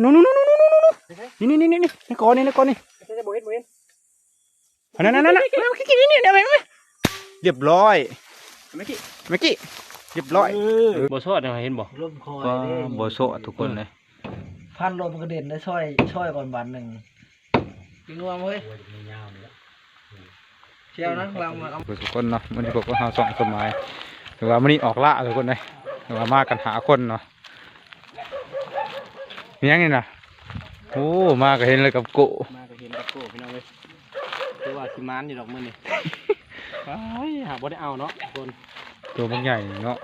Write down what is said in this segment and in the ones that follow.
โน่นๆๆๆๆ นี่ๆๆๆ ในกอนี่ ในกอนี่ บ่เห็น บ่เห็น อันนั้นๆๆ เมื่อกี้นี่ เนี่ย เห็นไหม เรียบร้อย เมื่อกี้ เมื่อกี้ เรียบร้อย เออ บ่ซอดนะ เห็นบ่ ลมคอย ว้า เด้ บ่ซอดทุกคนเลย พันลมกระเด็นได้ ซอย ซอยก่อนบาดหนึ่ง กินงวงเว้ย เที่ยวนะ ลองมาเอา ทุกคนเนาะ มื้อนี้พวกเฮาสองสมัย ถือว่ามื้อนี้ออกล่าทุกคนเลย ถือว่ามากันห้าคนเนาะ มีหยังนี่นะ โอ้ มาก็เห็นเลยกับโก้ มาก็เห็นกับโก้พี่น้องเอ้ย คือว่าสิหมานอยู่ดอกมื้อนี้ อ้าย หากบ่ได้เอาเนาะทุกคน ตัวมันใหญ่เนาะ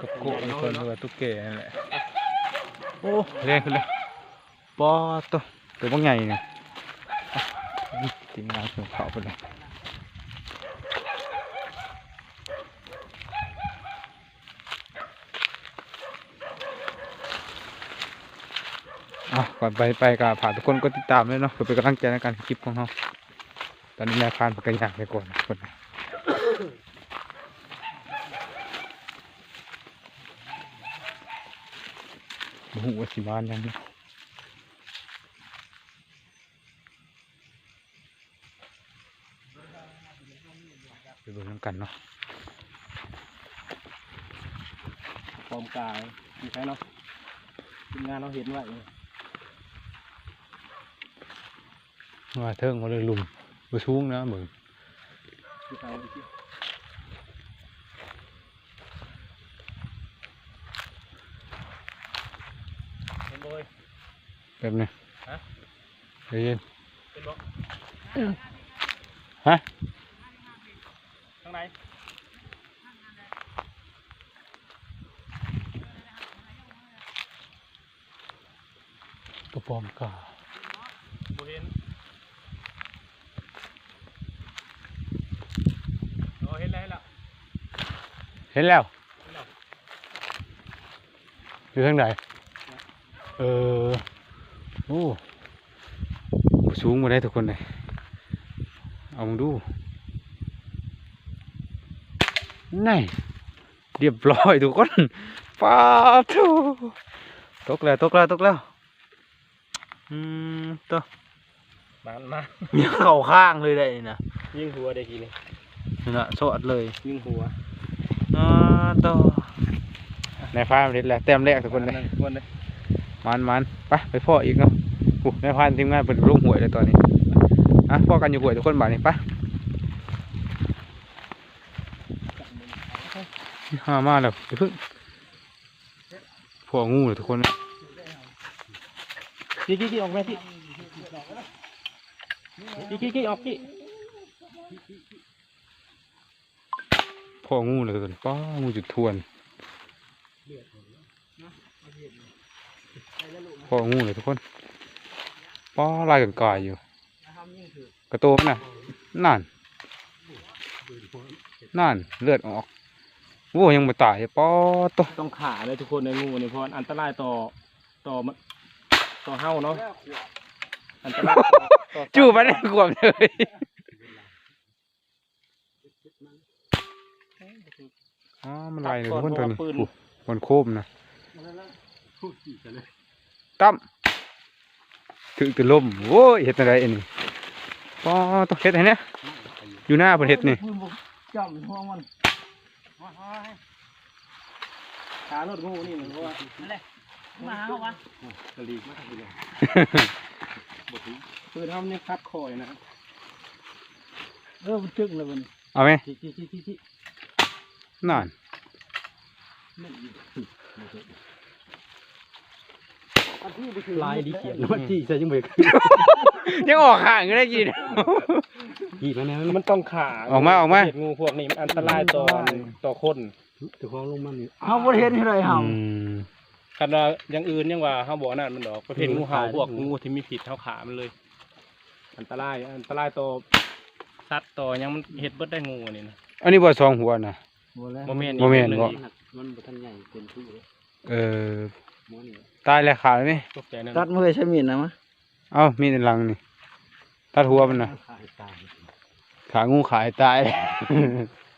กับโก้ทุกคน หรือว่าตุ๊กแกนั่นแหละ โอ้ แรงขึ้นเลย ปอดโต ตัวบักใหญ่นี่ ทีมงานส่งเขาไปเลย อ่ะ ก่อนไป ไปก็ฝากทุกคนกดติดตามด้วยเนาะ เพื่อเป็นกำลังใจในการคลิปของเรา ตอนนี้นายพรานเพิ่นก็ย่างไปก่อนทุกคน บ่ฮู้ว่าสิหมานหยังเนาะ ไปเบิ่งนำกันเนาะ ปอมกาอยู่ไสเนาะ ทีมงานเราเห็นไว้ ว่าเทิงบ่ได้ลุ่ม บ่สูงนะเบิ่ง เห็นบ่เฮ้ย แบบนี้ ฮะ ได้ยิน เห็นบ่ ฮะ ทางไหน กระป๋อมกา บ่เห็น อ๋อ เห็นแล้ว เห็นแล้ว เห็นแล้ว เห็นแล้ว อยู่ทางใด เออ โอ้ บ่สูงบ่ได้ทุกคนเลย เอามึงดู นี่ เรียบร้อยทุกคน ป๊าดโธ่ ตกแล้ว ตกแล้ว ตกแล้ว อืม โธ่ มัน มัน มีเข้าข้างเลยได้นี่นะ ยิงหัวได้ทีนี้ นี่นะ สอดเลย ยิงหัว อ่า โธ่ นายพรานเด็ดแล้ว แต้มแรกทุกคนเลย มัน มัน ไป ไปพ้ออีกเนาะ โอ้ นายพรานทีมงานเพิ่นลงห้วยแล้วตอนนี้ อ่ะ พ้อกันอยู่ห้วยทุกคน บาดนี้ ไป หามาแล้ว อย่าเพิ่ง พ้องูเลยทุกคน กี้ กี้ กี้ ออกมา กี้ กี้ กี้ กี้ ออก กี้ พ้องูเลยทุกคน ป๊า งูจุดทวน พ้องูเลยทุกคน ป๊า ลายกันกายอยู่ กระโตมันน่ะ นั่น นั่น เลือดออก โอ้ ยังบ่ตาย ป๊าดโธ่ ต้องฆ่าเลยทุกคน ในงูนี่ เพราะอันตรายต่อ ต่อมัน ต่อเฮาเนาะ อันตรายต่อ ต่อสัตว์ จูบมันได้ขวบเลย อ๋อ มันไล่เลยทุกคน ตัวนี้ ปืน โอ้ มันโคมนะ ตั้ม ถืกแต่ลม โอ้ย เฮ็ดจั่งใด๋อันนี้ ป๊าดโธ่ เฮ็ดให้แหน่ อยู่หน้าเพิ่นเฮ็ดนี่ ปืนบ่จ้ำหัวมัน ขารถงูนี่มันว่า นั่นแหละ มาหาเฮาวะ กะลีกมาทางนี้เลย บ่ถือ ปืนเฮานี่คัดคอยนะ เออ มันจึกแล้วบัดนี้ เอาไหม จิ จิ จิ จิ จิ นั่น ลายดีเขียน มันจี้ใส่จังเบก ยังออกข้างอยู่ได้กิน จี้มาแน่ มันต้องฆ่า ออกมา ออกมา เห็ดงูพวกนี้มันอันตรายต่อ อันตราย ต่อคน เจ้าของลงมานี่ เฮาบ่เห็นเท่าใดเฮา อืม คันว่าอย่างอื่นยังว่าเฮาบ่นั่นมันดอก ประเภท อืม งูเห่า พวกงูที่มีพิษเฮาฆ่ามันเลย อันตราย อันตรายต่อสัตว์ต่อหยัง มันเฮ็ดเบิดได้ งูอันนี้นะ อันนี้บ่สองหัวนะ บ่แล้ว บ่แม่น บ่แม่น อีก บ่ มันบ่ทันใหญ่เต็มที่เลย เออ หัวนี่ ตายแล้ว ขาดไหม ตกใจนั่น ตัดมือใช้มีดนะมะ เอ้า มีดในหลังนี่ ตัดหัวมันน่ะ ขาให้ตาย ขางูขาให้ตาย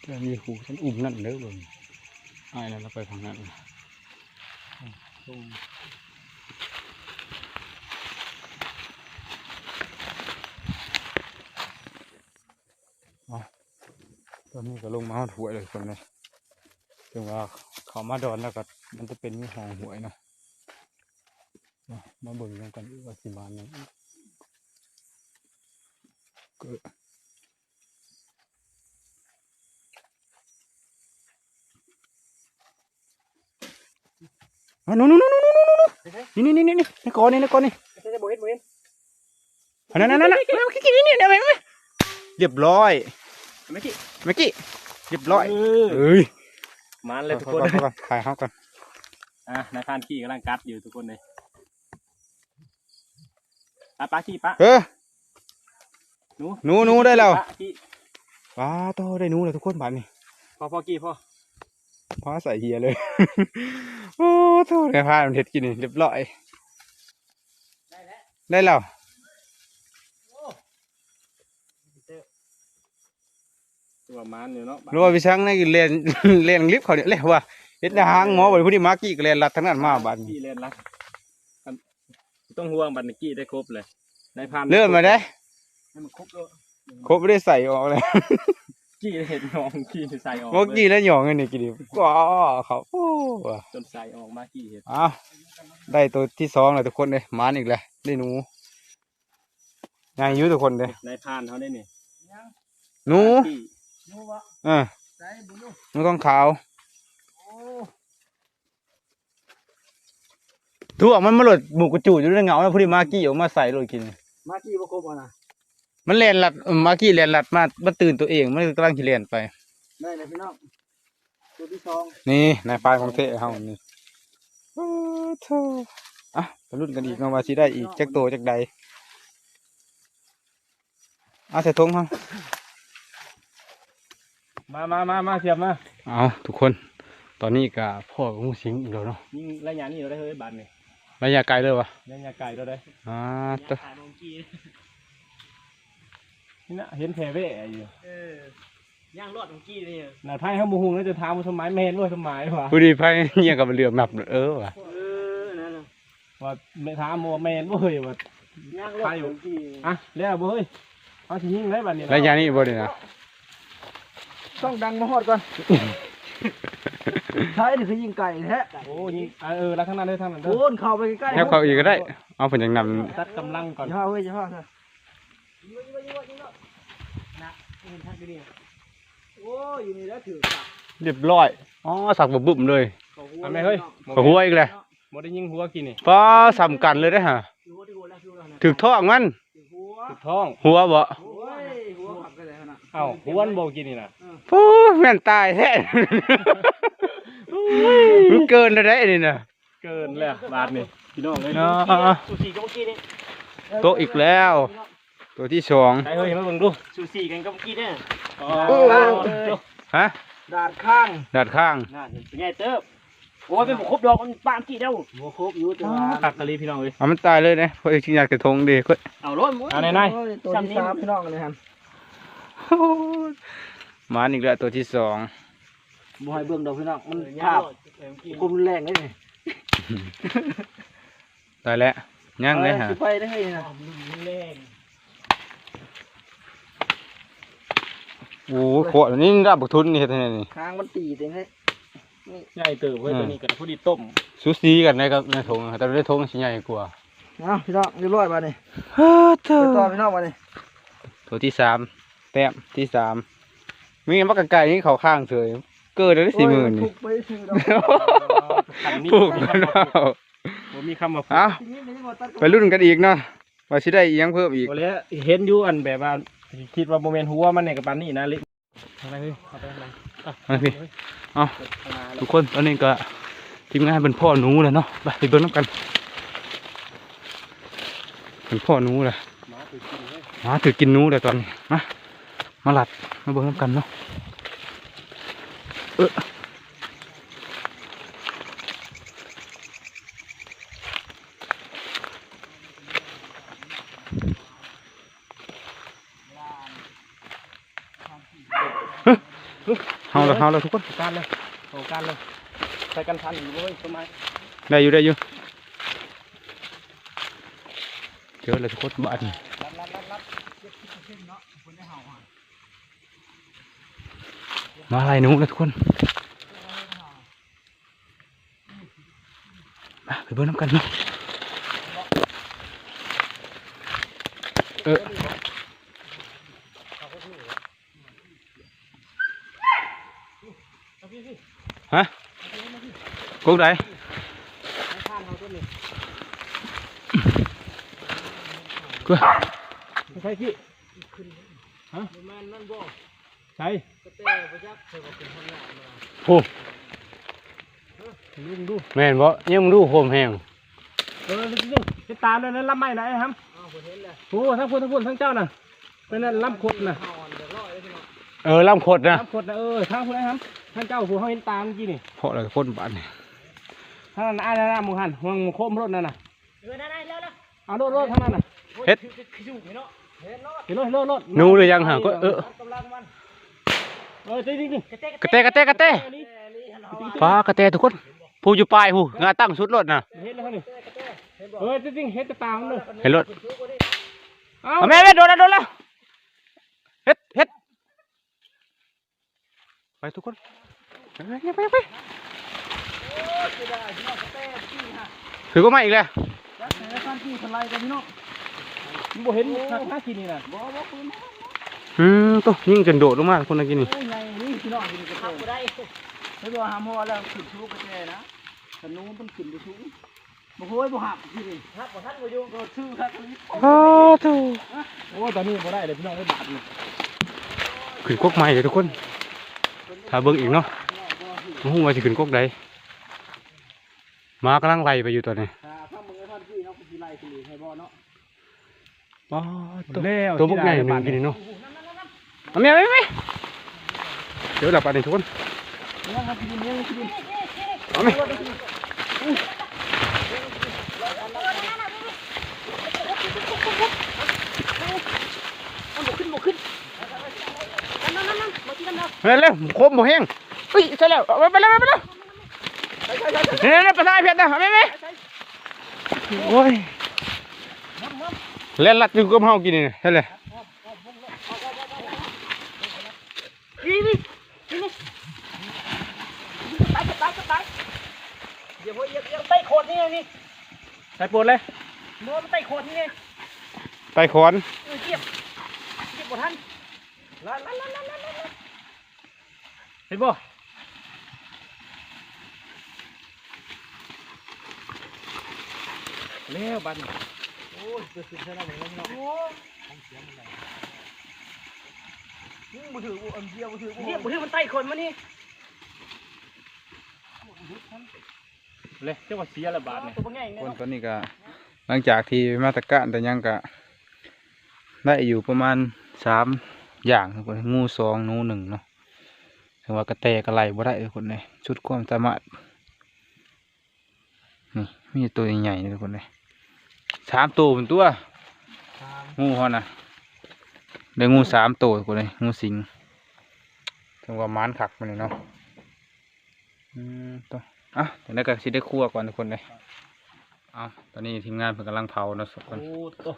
ແຕ່ມີຄູຊັ້ນອຸ້ມນັ້ນເດີເບິ່ງ. ອ້າຍນັ້ນລະໄປທາງນັ້ນ. ອືມ ລົງ ອືມ ນີ້ກໍລົງມາຮອດຫ້ວຍແລ້ວທຸກຄົນເດີ ເຖິງວ່າເຂົ້າມາດອນແລ້ວກໍມັນຈະເປັນມີຮ່ອງຫ້ວຍເນາະ. ມາເບິ່ງນຳກັນວ່າຊິມານຫຍັງອີກ. ອ່າ ໂນ່ໆໆໆໆ ນີ້ໆໆໆ ໃນກອນີ້ ໃນກອນີ້ ບໍ່ເຫັນ ບໍ່ເຫັນ ນັ້ນໆໆໆ ເມື່ອກີ້ນີ້ ເອົາໄປ ເອົາໄປ ຮຽບຮ້ອຍ ເມື່ອກີ້ ເມື່ອກີ້ ຮຽບຮ້ອຍ ເອີ ເອີຍ ມາແລ້ວທຸກຄົນ ຖ່າຍເຮົາກ່ອນ ອ່າ ນາຍພານຂີ້ກຳລັງກັດຢູ່ທຸກຄົນເລີຍ. ປະ ປະຂີ້ປະ ເອີ ໜູ ໜູ ໜູໄດ້ແລ້ວ ປະຂີ້ ປາໂຕ ໄດ້ໜູແລ້ວທຸກຄົນບາດນີ້ ພໍ ພໍກີ້ພໍ ພໍໃສ່ເຫຍເລີຍ ໂອ້ໂຕ ນາຍພານມັນເຮັດກິນນີ້ຮຽບຮ້ອຍ ໄດ້ແລ້ວ ໄດ້ແລ້ວ. ໂອ້ ຖືວ່າໝານຢູ່ເນາະ ຫຼືວ່າວິຊັງໃນແລ່ນ ແລ່ນລິບເຂົານີ້ແຫຼະວ່າ ເຮັດແນວຫາງໝໍ ບັດຜູ້ນີ້ມາກີ້ກໍແລ່ນລັດທາງນັ້ນມາ ອ່າ ບາດນີ້ ກີ້ແລ່ນລັດ ບໍ່ຕ້ອງຫ່ວງ ບັດນີ້ກີ້ໄດ້ຄົບເລີຍ ນາຍພານ ເລີ່ມແລ້ວເດ້ ໃຫ້ມັນຄົບໂລດ ຄົບໄດ້ໃສ່ອອກແລ້ວ ກີ້ເຮັດຫຍອງ ກີ້ໃສ່ອອກ ບໍ່ ເລີຍ ກີ້ແລ້ວຫຍອງອັນນີ້ກີ້ນີ້ ກວ່າເຂົາ ໂອ້ ຈົນໃສ່ອອກມາ ກີ້ເຮັດ ອ້າວ ໄດ້ໂຕທີສອງແລ້ວທຸກຄົນເດ້ ໝານອີກແລ້ວ ໄດ້ໜູ ໃຫຍ່ຢູ່ທຸກຄົນເດ້ ນາຍພານເຮົາໄດ້ນີ້ ໜູ ເອີ ໃສບຸ ໜູທອງຂາວ ໂອ້ ຖືອອກມັນມາໂລດ ໝູກກະຈູຢູ່ໃນເຫງົານະ ພໍດີມາກີ້ອອກມາໃສ່ໂລດກິນ ມາກີ້ບໍ່ຄົບເອົານະ ມັນແລ່ນລັດ ເອີ ມາກີ້ແລ່ນລັດມາ ມັນຕື່ນຕົວເອງ ມັນກຳລັງຊິແລ່ນໄປ ໄດ້ແລ້ວພີ່ນ້ອງ ໂຕທີສອງ ນີ້ນາຍພານຂອງແທ້ເຮົານີ້ ໂອ້ໂທ ອ່ະ ໄປລຸ້ນກັນອີກເນາະ ວ່າຊິໄດ້ອີກຈັກໂຕຈັກໃດ ເອົາໃສ່ຖົງເຮົາ ມາ ມາ ມາ ມາ ສຽບມາ ເອົາທຸກຄົນ ຕອນນີ້ກະພໍ້ກັບງູສິງອີກແລ້ວເນາະ ຍິງໄລຍະນີ້ເລີຍເຮີ້ຍ ບາດນີ້ ໄລຍະໄກເລີຍຫວາ ໄລຍະໄກເລີຍເດີ ອ່າ ຕະ ນີ້ນະ ເຫັນແທ້ແວ່ຢູ່ ເອີ ຍ່າງລອດເມື່ອກີ້ນີ້ ນາຍໄພເຮົາບໍ່ຮູ້ນະ ຈະຖາມວ່າສະໝາຍ ແມ່ນບໍ່ສະໝາຍຫວາ ພໍດີໄພເຫຍກັບເຫຼືອມນັບ ເອີຫວາ ເອີ ນັ້ນນະ ວ່າແມ່ນ ຖາມວ່າແມ່ນບໍ່ເຮີ້ຍ ວ່າຍ່າງລອດເມື່ອກີ້ ອ່ະ ແລ້ວບໍ່ເຮີ້ຍ ເຮົາຊິຍິງໄດ້ບາດນີ້ ໄລຍະນີ້ບໍ່ນີ້ນະ ຕ້ອງດັງມາຮອດກ່ອນ ໃຊ່ ນີ້ຄືຍິງໄກແທ້ ໂອ້ ຍິງ ເອີ ລັດທາງນັ້ນເດີ ທາງນັ້ນເດີ ໂອ້ ເຂົ້າໄປໃກ້ໆ ແນວເຂົ້າອີກກໍໄດ້ ເອົາເພິ່ນຍັງນຳ ຕັດກຳລັງກ່ອນ ຢ່າພາເຮີ້ຍ ຢ່າພາ ນະ ເຫັນທັກຢູ່ນີ້ ໂອ້ຍ ຢູ່ນີ້ແຫຼະຖືກ ຮຽບຮ້ອຍ ອໍ ສັກບຶ້ມເລີຍ ເອົາແມ່ເຮີ້ຍ ເຂົ້າຫົວອີກແລ້ວ ບໍ່ໄດ້ຍິງຫົວກີ້ນີ້ ປ້າ ສ່ຳກັນເລີຍເດ້ຫາ ຖືກທ້ອງມັນ ຖືກທ້ອງ ຫົວບໍ່ ໂອ້ຍ ຫົວຄັກແທ້ຫັ້ນນະ ເອົ້າ ຫົວມັນບໍ່ກີ້ນີ້ນະ ໂອ້ ແມ່ນຕາຍແທ້ ມັນເກີນແລ້ວເດ້ນີ້ນະ ເກີນແລ້ວບາດນີ້ ພີ່ນ້ອງເອີຍ ເນາະ ສູສີກັບເມື່ອກີ້ນີ້ ຕົກອີກແລ້ວ ໂຕທີສອງ ໃຫ້ເຮີ້ຍມາເບິ່ງດູ ສູສີກັນກັບເມື່ອກີ້ເດ້ ໂອ້ ຮະ ດາດຂ້າງ ດາດຂ້າງ ນັ້ນ ໃຫຍ່ເຕີບ ໂອ້ຍ ເປັນບໍ່ຄົບດອກ ມັນປາມກີ້ດຽວ ບໍ່ຄົບຢູ່ ແຕ່ວ່າ ອໍ ຄັກອີ່ຫຼີພີ່ນ້ອງເອີຍ ເອົາມັນຕາຍເລີຍເດ້ ເພິ່ນຊິຍັດກະທົງເດ້ ເອົາໂລດ ເອົາແນ່ໆ ໂອ້ຍ ໂຕທີສາມພີ່ນ້ອງອັນນີ້ຫັ້ນ ໂອ້ຍ ມາອີກແລ້ວໂຕທີສອງ ບໍ່ໃຫ້ເບິ່ງດອກພີ່ນ້ອງ ມັນພາບຄວາມຮຸນແຮງເດ້ນີ້ ຕາຍແລ້ວ ຍັງເດ້ຫາ ຊິໄປໄດ້ເຮີ້ຍນະ ໂອ້ຍ ໂຄດນີ້ລາບບັກທຸນນີ້ເຮັດໃຫ້ນີ້ ຫາງມັນຕີເຕັມເລີຍ ນີ້ໃຫຍ່ເຕີບເວີຍ ອືມ ໂຕນີ້ກໍພໍດີຕົ້ມ ສູສີກັນໃນກັບໃນຖົງ ແຕ່ໃນຖົງຊິໃຫຍ່ກວ່າ ເອົາພີ່ນ້ອງ ຮຽບຮ້ອຍບາດນີ້ ເອີ ໄປຕໍ່ພີ່ນ້ອງບາດນີ້ ໂຕທີສາມ ແຕ້ມທີສາມ ມີບັກກະໄກ່ນີ້ເຂົ້າຂ້າງເສີຍ ເກີດໄດ້ສີ່ໝື່ນນີ້ ໂອ້ຍ ມັນທຸກໄປຊື່ດອກ ພັນນີ້ ຜູກໄປແລ້ວ ບໍ່ມີຄຳວ່າ ເອົ້າ ໄປລຸ້ນກັນອີກເນາະ ວ່າຊິໄດ້ອີ່ຫຍັງເພີ່ມອີກ ບໍ່ແລ້ວ ເຫັນຢູ່ອັນແບບວ່າ ຄິດວ່າບໍ່ແມ່ນຫົວມັນນີ້ກໍປານນີ້ນະ ເລັກ ທາງໃດເຮີ້ຍ ເຂົ້າໄປທາງໃດ ອ່ະ ມາພີ່ ເອົາ ເຂົ້າມາແລ້ວ ທຸກຄົນ ຕອນນີ້ກໍທີມງານເພິ່ນພໍ້ໜູແລ້ວເນາະ ໄປ ໄປເບິ່ງນຳກັນ ເພິ່ນພໍ້ໜູແລ້ວ ໝາຖືກກິນເລີຍ ໝາຖືກກິນໜູແລ້ວຕອນນີ້ ມາ ມາລັດ ມາເບິ່ງນຳກັນເນາະ ເອີ ເຮົາລະ ເຮົາລະທຸກຄົນ ການເລີຍ ໂຕການເລີຍ ໃສ່ກັນສັນຢູ່ເວີຍ ຕົ້ນໄມ້ ໄດ້ຢູ່ ໄດ້ຢູ່ ເຈີແລ້ວທຸກຄົນ ບາດນີ້ ລັດ ລັດ ລັດ ລັດ ເຈັດສິບເປີເຊັນເນາະ ຄົນໄດ້ເຮົາຫັ້ນ ເ ມາໄລ່ໜູແລ້ວທຸກຄົນ ມາໄປເບິ່ງນຳກັນເນາະ. ເອີ ຮະ? ກົກໃດ? ໃສ່ພີ່ ຮະ? ໃສ່ ໂອ້ ລຸງດູ ແມ່ນບໍ່? ຍັງດູໂຮມແຮງ. ເອີ ເຮັດຕາມແລ້ວ ລຳໄມ້ນະ ໄອ້ຫຳ. ໂອ້ ທາງພຸ້ນ ທາງພຸ້ນ ທາງເຈົ້ານະ ເປັນລຳຄົດນະ. ເອີ ລຳຄົດນະ ລຳຄົດນະ. ເອີ ທາງພຸ້ນ ໄອ້ຫຳ ທາງເຈົ້າ ຜູ້ເຮົາເຫັນຕາເມື່ອກີ້ນີ້. ເພາະລະຄົນບາດນີ້ ທາງນັ້ນ ອ້າຍນະ ໝູ່ຫັ້ນ ຫ່ວງໂຄມລົດນັ້ນນະ. ເອີ ນັ້ນໆ ແລ້ວໆ ເອົາໂລດໆ ທາງນັ້ນນະ. ເຮັດ ເຮັດໂລດ ເຮັດໂລດ ໜູຫຼືຍັງຫາ ກໍ ເອີ ເອີ ຈິງໆ ກະແຕ ກະແຕ ກະແຕ ກະແຕ. ປ້າ ກະແຕທຸກຄົນ ຜູ້ຢູ່ປາຍຜູ້ ງາຕັ້ງສຸດໂລດນະ. ເຮັດແລ້ວນີ້ ເອີ ຈິງໆ ເຮັດຕາມເລີຍ ເຮັດໂລດ. ເອົາ ເອົາແມ່ ແມ່ ໂດນແລ້ວ ໂດນແລ້ວ ເຮັດ ເຮັດ. ໄປທຸກຄົນ ໄປ ໄປ ໄປ ໄປ. ຖືກກໍມາອີກແລ້ວ ມັນບໍ່ເຫັນຄັກນະ ກີ້ນີ້ນະ. ອືມ ໂຕ ຍິງຈົນໂດດລົງມາ ຄົນນະ ກີ້ນີ້. ໂອ້ ໃຫຍ່ນີ້ພີ່ນ້ອງ ກິນກະແຕ ໄປບໍ່ຫາໝໍແລ້ວ ຂຶ້ນສູງກະແຕນະ ກະໜູມັນຂຶ້ນໄປສູງ. ໂອ້ຍ ບໍ່ຮັບ ທີ່ນີ້ຮັບບໍ່ທັນ ບໍ່ຢູ່ ໂດດຊື່ຄັກອີ່ຫຼີ. ອ້າໂທ້ ໂອ້ຍ ຕອນນີ້ບໍ່ໄດ້ເລີຍພີ່ນ້ອງເອີຍ ບາດນີ້. ຂຶ້ນກົກໃໝ່ເດີທຸກຄົນ ຖ້າເບິ່ງອີກເນາະ ບໍ່ຮູ້ວ່າຊິຂຶ້ນກົກໃດ. ໝາກຳລັງໄລ່ໄປຢູ່ຕອນນີ້ ຖ້າຟັງເບິ່ງໄອ້ພັນທີ່ເນາະ ຄືຊິໄລ່ຂຶ້ນອີກໃຫ້ບໍ່ເນາະ. ປ້າໂທ້ ແລ້ວ ໂຕບັກໃຫຍ່ໜຶ່ງ ເສຍດາຍ ກິນນີ້ເນາະ. ເອົາແມ່ ເອົາແມ່ ເດີລະບາດນີ້ທຸກຄົນ ເອົາແມ່ ມັນບໍ່ຂຶ້ນ ບໍ່ຂຶ້ນ ນັ້ນໆໆ ມາກິນນຳເຮົາ ເຮັດແລ້ວ ຄົມບໍ່ແຮງ. ເອີຍ ໃສ່ແລ້ວ ເອົາໄປແລ້ວ ໄປແລ້ວ. ນີ້ໆ ປາຊາຍເພັດນະ ເອົາແມ່ ແມ່. ໂອ້ຍ ແລ່ນລັດຢູ່ກັບເຮົາກິນນີ້ ໃສ່ແລ້ວ. ນີ້ ນີ້ ນີ້ ນີ້ ໄປ ໄປ ໄປ ໄປ. ຢຽບ ຢຽບ ຢຽບ ໄປໂຄດນີ້ ນີ້ ໄປໂປດເລີຍ ບໍ່ ມັນໄປໂຄດນີ້ ໄປຂອນ. ເອີ ຢຽບ ຢຽບບໍ່ທັນ ລະ ລະ ລະ ເຫັນບໍ່? ແລ້ວບາດນີ້ ໂອ້ຍ ໄປຂຶ້ນໃສ່ລະເບິ່ງເນາະ. ໂອ້ຍ ຂອງເສຍມັນໄດ້ ຍິງບໍ່ຖືກ ອັນເດຍບໍ່ຖືກ ເດຍບໍ່ຖືກ ມັນໄຕ່ຄົນມານີ້ ເລີຍ ເຈົ້າວ່າເສຍລະບາດນີ້. ຄົນຕອນນີ້ກະ ຫຼັງຈາກທີ່ມາຕະການແຕ່ຫຍັງກະ ໄດ້ຢູ່ປະມານສາມຢ່າງ ທຸກຄົນ ງູສອງ ໜູໜຶ່ງເນາະ. ເຖິງວ່າກະແຕກະໄລ່ບໍ່ໄດ້ ທຸກຄົນເອີຍ ສຸດຄວາມສາມາດ. ນີ້ມີໂຕໃຫຍ່ໆ ທຸກຄົນເອີຍ ສາມໂຕພຸ້ນຕົວະ ງູເຮົານະ ໄດ້ງູສາມໂຕ ທຸກຄົນເອີຍ ງູສິງ. ເຖິງວ່າໝານຄັກມື້ນີ້ເນາະ. ອືມ ໂຕ ອ່ະ ຈັ່ງໃດກະຊິໄດ້ຄົວກ່ອນ ທຸກຄົນເອີຍ. ເອົາ ຕອນນີ້ທີມງານເພິ່ນກຳລັງເຜົາເນາະ ທຸກຄົນ. ໂອ້ ໂຕ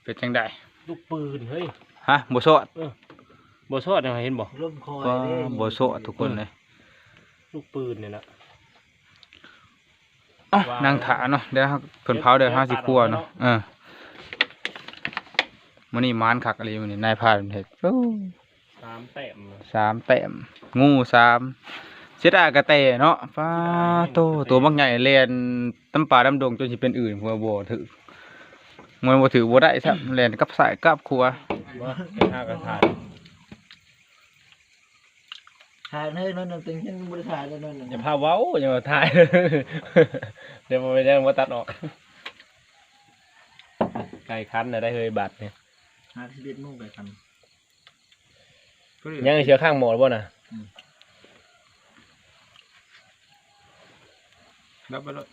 ເປັນຈັ່ງໃດ? ລູກປືນເຮີ້ຍ ຮະ ບໍ່ຊອດ ເອີ ບໍ່ຊອດນະ ເຫັນບໍ່? ລົມຄອຍເດ້ ບໍ່ຊອດ ທຸກຄົນເອີຍ ລູກປືນນີ້ນະ. ເອົ້າ ນັ່ງຖ້າເນາະ ດຽວເພິ່ນເຜົາ ດຽວເຮົາຊິຄົວເນາະ. ເອີ ມື້ນີ້ໝານຄັກອີ່ຫຼີ ມື້ນີ້ນາຍພານເຮັດ ໂອ້ ສາມແຕ້ມ ສາມແຕ້ມ ງູສາມ ເສຍດາຍກະແຕເນາະ. ປ້າໂທ້ ໂຕບັກໃຫຍ່ແລ່ນຕຳປ່າຕຳດົງຈົນຊິເປັນອື່ນ ບໍ່ຖືກ ມັນບໍ່ຖືກບໍ່ໄດ້ຊ້ຳ ແລ່ນກັບຊ້າຍກັບຂວາ. ບໍ່ ເປັນຫ້າກະຖ່າຍ ຖ່າຍເຮີ້ຍ ໜ້ອຍໜຶ່ງ ເຕັງຍັງບໍ່ໄດ້ຖ່າຍເລີຍ ໜ້ອຍໜຶ່ງ ຢ່າພາເວົ້າ ຢ່າມາຖ່າຍ ດຽວບໍ່ເປັນຫຍັງ ບໍ່ຕັດອອກ. ໄກ່ຂັນນະໄດ້ເຮີ້ຍ ບາດນີ້ ຫ້າສິບເອັດໂມງໄກ່ຂັນ. ຍັງເສືອຂ້າງໝໍບໍ່ນະ? ອືມ ດັບໄປໂລດ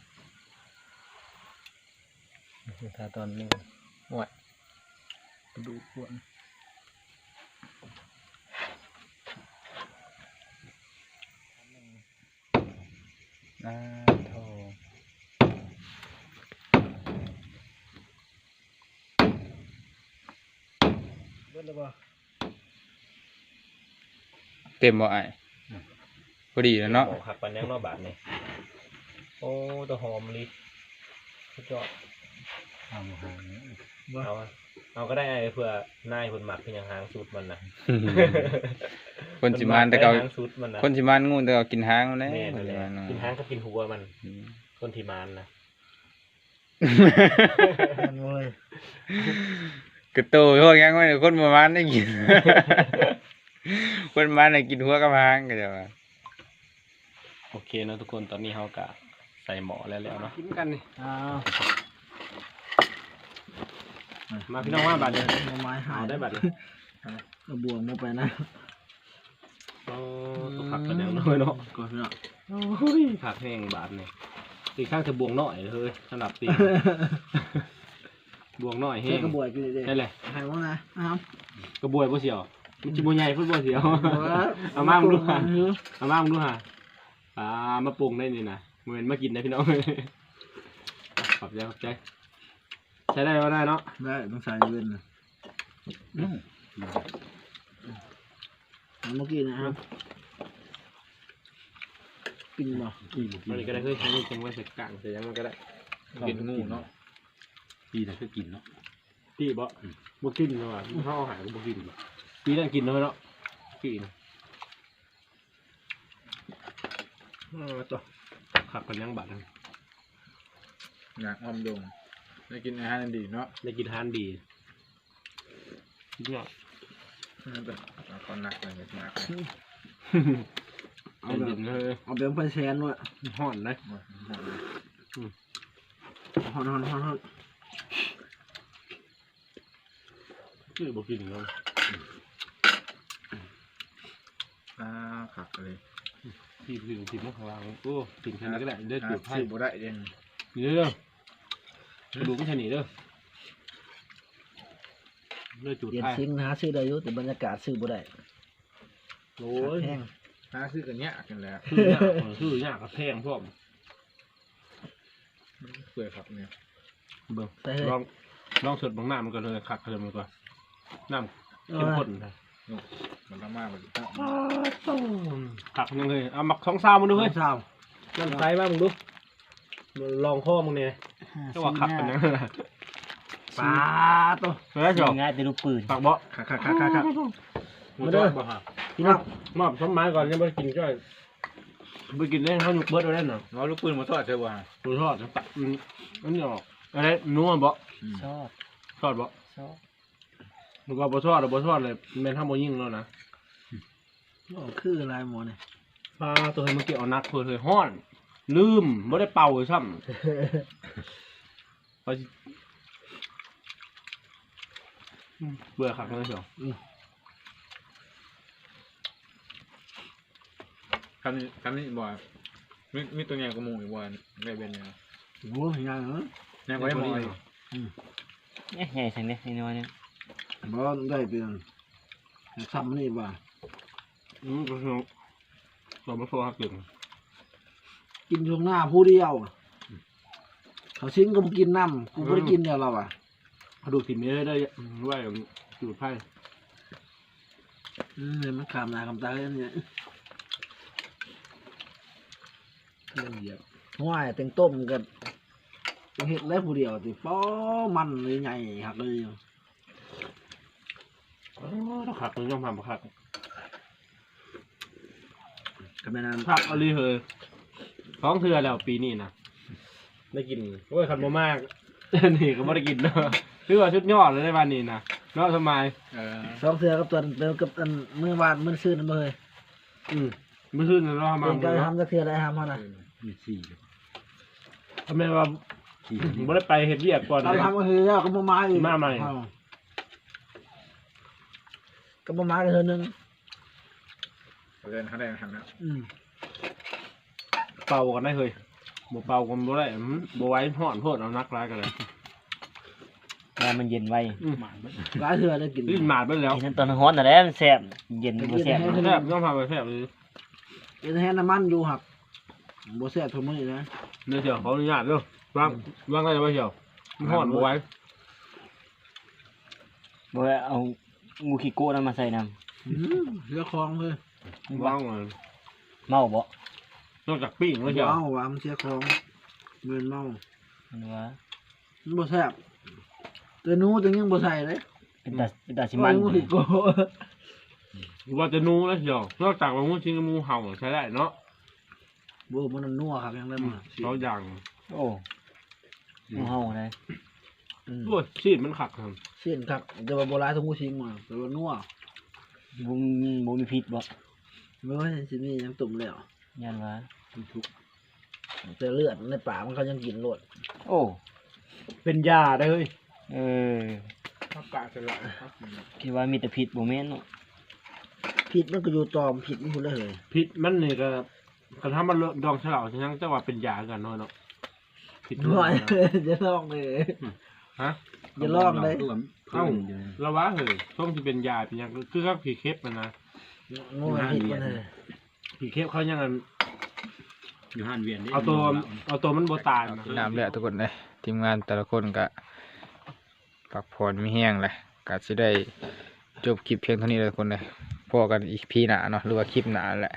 ຖ້າຕອນນີ້ ໂອ້ຍ ກະດູກພວກ ອາໂທ ເບິດແລ້ວບໍ່? ເຕັມບໍ່ອ້າຍ? ພໍດີແລ້ວເນາະ ເໝາະຄັກປານຫຍັງເນາະບາດນີ້. ໂອ້ ຕາຫອມອີ່ຫຼີ ສຸດຍອດ. ເອົາ ເອົາກໍໄດ້ ເພື່ອນາຍເພິ່ນມັກຄືຫຍັງຫາງສຸດມັນນະ. ຄົນຊິມານແຕ່ເກົ່າ ຫາງສຸດມັນນະ ຄົນຊິມານງູແຕ່ເກົ່າກິນຫາງແລ້ວ. ແມ່ນແລ້ວ ກິນຫາງກັບກິນຫົວມັນ. ອືມ ຄົນທີ່ມານນະ ແມ່ນເວີຍ ກະໂຕພວກຫຍັງວະ ຄົນບໍ່ມານໄດ້ກິນ ຄົນມານໄດ້ກິນຫົວກັບຫາງ ເຂົາເຈົ້າວ່າ. ໂອເຄເນາະທຸກຄົນ ຕອນນີ້ເຮົາກະໃສ່ໝໍ້ແລ້ວໆເນາະ ກິນກັນນີ້. ອ້າວ ມາພີ່ນ້ອງມາບາດນີ້ ໜໍ່ໄມ້ຫາຍ ເອົາໄດ້ບາດນີ້ ເອົາບ່ວງລົງໄປນະ. ໂອ້ ອືມ ຄັກປານຫຍັງເນາະ ເນາະ ກໍເນາະ. ໂອ້ຍ ຄັກແຮງບາດນີ້ ອີກທັງຈະບ່ວງນ້ອຍເຮີ້ຍ ສຳລັບຕີ ບ່ວງນ້ອຍແຮງ. ໃສ່ກະບວຍກິນເດ້ ໃສ່ແຫຼະ ໃຫ້ເບິ່ງນະ. ອ້າວ ກະບວຍບໍ່ສຽວ ມັນຊິບໍ່ໃຫຍ່ພຸ້ນບໍ່ສຽວ. ເອົາມາເບິ່ງດູຫາ ເອົາມາເບິ່ງດູຫາ. ອ່າ ມາປຸງໄດ້ນີ້ນະ ບໍ່ແມ່ນມາກິນໄດ້ພີ່ນ້ອງ. ຂອບໃຈ ຂອບໃຈ. ໃຊ້ໄດ້ບໍ່ ໄດ້ເນາະ ໄດ້ ຕ້ອງໃສ່ເວັນນະ. ອືມ ເອົາມາກິນນະ ກິນບໍ່? ກິນ ກິນ ອັນນີ້ກໍໄດ້ເຮີ້ຍ ອັນນີ້ຈັ່ງໄວ້ໃສ່ກ້າງໃສ່ຫຍັງມັນກໍໄດ້. ກິນງູເນາະ ປີນະຄືກິນເນາະ. ປີບໍ່? ອືມ ບໍ່ກິນເນາະ ເຮົາເອົາໃຫ້ກໍບໍ່ກິນ. ປີນັ້ນກິນເນາະ ເນາະ ປີນະ. ເອີ ຕົວະ ຄັກປານຫຍັງບາດນີ້ ຢາກອ້ອມດົງ ໄດ້ກິນອາຫານອັນດີເນາະ ໄດ້ກິນອາຫານດີ. ສຸດຍອດ ເອີ ເອົາຂອງໜັກເລີຍ ໜັກເລີຍ ເອົາແບບ ເອົາແບບໄຟແຊນໂລດ ຮ້ອນເດ້ ຮ້ອນເລີຍ ອືມ ຮ້ອນໆໆໆ. ຄືບໍ່ກິນເນາະ ອ່າ ຄັກເລີຍ ທີ່ ທີ່ ທີ່ມັນຂ້າງລ່າງ. ໂອ້ ກິນແຄ່ນີ້ກໍໄດ້ເດີ ຈູດໄຟ ບໍ່ໄດ້ເດ້ ນີ້ເດີ ກະດູກມັນແຄ່ນີ້ເດີ ເດີ ຈູດໄຟ. ເປັນສິ່ງຫາຊື້ໄດ້ຢູ່ ແຕ່ບັນຍາກາດຊື້ບໍ່ໄດ້. ໂອ້ຍ ແພງ ຫາຊື້ກໍຍາກຫັ້ນແຫຼະ ຊື້ຍາກ ຊື້ຍາກກໍແພງພ້ອມ. ເປື່ອຍຄັກນີ້ ເບິ່ງ ໃສ່ເລີຍ ລອງ ລອງສົດເບິ່ງນ້ຳມັນກ່ອນເລີຍ ຄັກເລີຍມັນກ່ອນ ນ້ຳເຂັ້ມ ເອີ ຂຸ້ນ ມັນທຳມາບັດນີ້ ຄັກຍັງເລີຍ. ເອົາໝາກສອງຊາວມາດູເຮີ້ຍ ສາວ ນ້ຳໃສມາເບິ່ງດູ ລອງຄໍເບິ່ງແດ່ ຈະວ່າຄັກປານຫຍັງ. ປາໂຕ ເອີ ງ່າຍແຕ່ລູກປືນ ຄັກບໍ່? ຄັກໆໆໆ ມາເດີ ມອບ ມອບສົມໝາຍກ່ອນ ຍັງບໍ່ໄດ້ກິນຈ້ອຍ. ບໍ່ກິນເດ້ ເຮົາຍົກເບິດເອົາໄດ້ນະ. ເອົາລູກປືນມາທອດໃສ່ບໍ່? ບໍ່ທອດ ອືມ ອັນນີ້ອອກ ອັນໃດນົວບໍ່? ອືມ ຊອດ ຊອດບໍ່? ຊອດ ນຶກວ່າບໍ່ທອດ ບໍ່ທອດເລີຍ ແມ່ນເຮົາບໍ່ຍິງແລ້ວນະ. ໂອ້ ຄືຫຼາຍໝໍ້ນີ້ ປາໂຕ ເຮີ້ຍ ເມື່ອກີ້ເອົາໜັກໂພດເຮີ້ຍ ຮ້ອນ ລືມ ບໍ່ໄດ້ເປົ່າຊ້ຳ. ອືມ ເປື່ອຍຄັກເລີຍ ອືມ ຄັນນີ້ ຄັນນີ້ບໍ່ ມີ ມີຕົວໃຫຍ່ກວ່າໝູ່ອີກບໍ່ ໄດ້ເວັນນີ້ນະ? ໂອ້ຍ ໃຫຍ່ເນາະ ໃຫຍ່ກວ່າໝູ່ອີກ ອືມ ເອະ ໃຫຍ່ຊັ້ນເດ້ ນ້ອຍໆ ນີ້ ບໍ່ ໄດ້ເປັນ ຊ້ຳນີ້ວ່າ ອືມ ກໍຄື ກໍບໍ່ພໍຫາກິນ ກິນຢູ່ໜ້າຜູ້ດຽວ ເຂົາຊິງກໍບໍ່ກິນນຳ ກູບໍ່ໄດ້ກິນແລ້ວລາວວ່າ ເອົາດູກກິນນີ້ໄດ້ ໄວ້ຈູດໄຟ ອືມ ມັນຂາມໜ້າຂາມຕາເລີຍນີ້ ເຄື່ອງຢຽບ ຫ້ວຍ ແຕ່ງຕົ້ມກໍເຮັດແລ້ວຜູ້ດຽວຕິ ປໍ ມັນໃຫຍ່ຄັກເລີຍ. ໂອ້ ຄັກ ຍອມຮັບວ່າຄັກ ກໍແມ່ນອັນ ຄັກອີ່ຫຼີເຮີ້ຍ ສອງເທື່ອແລ້ວປີນີ້ນະ ໄດ້ກິນ. ໂອ້ຍ ຄັນບໍ່ມານີ້ກໍບໍ່ໄດ້ກິນເນາະ ຖືວ່າສຸດຍອດເລີຍໃນວັນນີ້ນະ ເນາະ ສະໝາຍ. ເອີ ສອງເທື່ອກັບຕອນ ກັບອັນ ມື້ວານ ມື້ຊືນນັ້ນບໍ່ເຮີ້ຍ? ອືມ ມື້ຊືນນັ້ນເນາະ ມາ ເປັນການທຳຈັກເທື່ອໄດ້ທຳຫັ້ນນະ ເອີ ມີສີ່ ຖ້າແມ່ນວ່າບໍ່ໄດ້ໄປເຮັດວຽກກ່ອນ ຕອນທຳກໍຄືແລ້ວກໍບໍ່ມາອີກ ມາໃໝ່ ເອີ ກໍບໍ່ມາກໍເທື່ອໜຶ່ງ ເອີ ເຮົາໄດ້ຫັ້ນນະ ອືມ ເປົ່າກັນໄດ້ເຮີ້ຍ ບໍ່ເປົ່າກໍບໍ່ໄດ້ ອືມ ບໍ່ໄຫວ ຮ້ອນໂພດ ເອົາໜັກຫຼາຍກໍໄດ້ ແລ້ວມັນເຢັນໄວ ອືມ ຫຼາຍເທື່ອໄດ້ກິນ ກິນໝາດເບິດແລ້ວ ກິນຕອນຮ້ອນນັ້ນແຫຼະມັນແຊບ ເຢັນບໍ່ແຊບ ແຊບ ຍອມຮັບວ່າແຊບເລີຍ ເຮັດແຫ້ງນ້ຳມັນຢູ່ ຫາກບໍ່ແຊບເທົ່າມື້ນີ້ນະ. ເດີ ຂໍອະນຸຍາດເດີ ວາງ ວາງໄດ້ບໍ່ ເຈົ້າ? ມັນຮ້ອນບໍ່ໄຫວ ບໍ່ໄດ້ເອົາງູຂີ້ໂກ້ນັ້ນມາໃສ່ນຳ ອືມ ເສຍຂອງເລີຍ ວາງ ເມົາບໍ່? ນອກຈາກປີ້ງແລ້ວ ບໍ່ເອົາວ່າມັນເສຍຂອງ ແມ່ນເມົາ ມັນວ່າ ມັນບໍ່ແຊບ ແຕ່ໜູແຕ່ຍັງບໍ່ໃສ່ເດ້ ເປັນຕາ ເປັນຕາຊິມັນ ໂອ້ຍ ໂອ້ຍ ວ່າແຕ່ໜູແລ້ວ ນອກຈາກວ່າໝູຊິງກັບໝູເຫົ່າໃຊ້ໄດ້ເນາະ ໂອ້ ມັນນົວຄັກ ຍັງໄດ້ມາ ສອງຢ່າງ ໂອ້ ອືມ ໝູເຫົ່າໄດ໋ ອືມ ໂອ້ຍ ຊີ້ນມັນຄັກ ຊີ້ນຄັກ ແຕ່ວ່າບໍ່ຫຼາຍເທົ່າໝູຊິງ ແຕ່ວ່ານົວ ບໍ່ ບໍ່ມີພິດບໍ່? ໂອ້ຍ ຊິມີຫຍັງຕົ້ມແລ້ວ ຢ້ານວ່າ ມັນທຸກ ແຕ່ເລືອດໃນປາກມັນເຂົາຍັງກິນໂລດ ໂອ້ ເປັນຢາເດ້ເຮີ້ຍ ເອີ ຜັກກາດສະຫຼະ ຄິດວ່າມີແຕ່ພິດ ບໍ່ແມ່ນເນາະ ພິດມັນກໍຢູ່ຕອມພິດມັນພຸ້ນແຫຼະເຮີ້ຍ ພິດມັນນີ້ກໍ ຄັນເຮົາມາດອງໃສ່ເຫຼົ້າໃສ່ຫຍັງ ຈັກວ່າເປັນຢາຄືກັນເນາະ ເນາະ ຜິດ ຢ່າລອງເລີຍ ຮະ ຢ່າລອງເລີຍ ເອົ້າ ລະວ່າເຮີ້ຍ ຊົງຊິເປັນຢາເປັນຫຍັງ ຄືກັບຂີ້ເຂັບຫັ້ນນະ ໂອ້ຍ ຜິດມັນເຮີ້ຍ ຂີ້ເຂັບເຂົາຍັງອັນ ຢູ່ຮ້ານວຽນເດ້ ເອົາໂຕ ເອົາໂຕມັນບໍ່ຕາຍນະ ກິນນ້ຳແລ້ວທຸກຄົນເອີຍ ທີມງານແຕ່ລະຄົນກະ ພັກຜ່ອນມີແຮງແຫຼະ ກະຊິໄດ້ຈົບຄລິບພຽງເທົ່ານີ້ເດີທຸກຄົນເດີ ພໍ້ກັນອີພີໜ້າເນາະ ຫຼືວ່າຄລິບໜ້າແຫຼະ